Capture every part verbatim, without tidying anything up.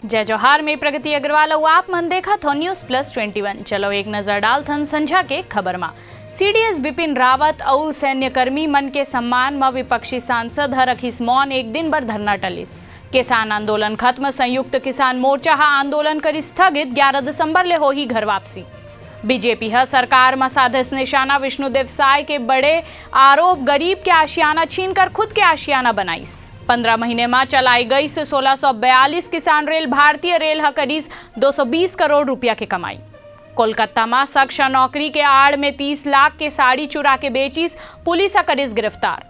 जय जोहार, मैं प्रगति अग्रवाल अउ आप मन देखत हो News Plus Twenty One। चलो एक नजर डालथन संझा के खबर मा। सीडीएस बिपिन रावत अउ सैन्यकर्मी मन के सम्मान म विपक्षी सांसद ह रखिस मौन, एक दिन बर धरना टलिस। किसान आंदोलन खत्म, संयुक्त किसान मोर्चा ह आंदोलन करिस स्थगित, ग्यारह दिसंबर ले होही घर वापसी। बीजेपी ह सरकार म साधस निशाना, विष्णुदेव साय के बड़े आरोप, गरीब के आशियाना छीन कर खुद के आशियाना बनाइस। पंद्रह महीने म चलाई गई से सोलह सौ बयालीस किसान रेल, भारतीय रेल ह करीस दो सौ बीस करोड़ रुपया के कमाई। कोलकाता म शख्स ह नौकरी के आड़ में तीस लाख के साड़ी चुरा के बेचिस, पुलिस ह करिस गिरफ्तार।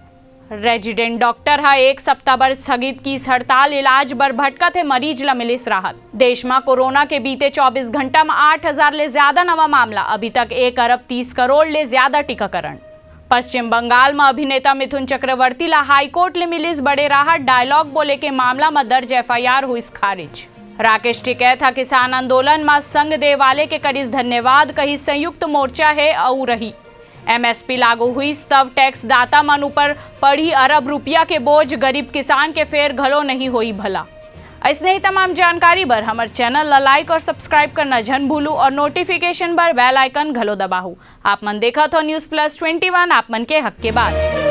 रेजिडेंट डॉक्टर ह एक सप्ताह बर स्थगित किस हड़ताल, इलाज बर भटकत हे मरीज ल मिलिस राहत। देश म कोरोना के बीते चौबीस घंटा म आठ हजार ले ज्यादा नवा मामला, अभी तक एक अरब तीस करोड़ ले ज्यादा टीकाकरण। पश्चिम बंगाल म अभिनेता मिथुन चक्रवर्ती ल हाईकोर्ट ले मिलिस बड़े राहत, डायलॉग बोले के मामला म दर्ज एफआईआर हुइस खारिज। राकेश टिकैत ह किसान आंदोलन म संग दे वाले के करिस धन्यवाद, कहिस संयुक्त मोर्चा हे अउ रही। एमएसपी लागू हुइस तब टैक्स दाता मन ऊपर पड़ी अरब रुपया के बोझ, गरीब किसान के फेर घलो नहीं होई भला। अइसने ही तमाम जानकारी बर हमर चैनल ला लाइक और सब्सक्राइब करना झन भूलू और नोटिफिकेशन बर बेल आइकन घलो दबाहू। आप मन देखत हो News Plus Twenty One, आप मन के हक के बात।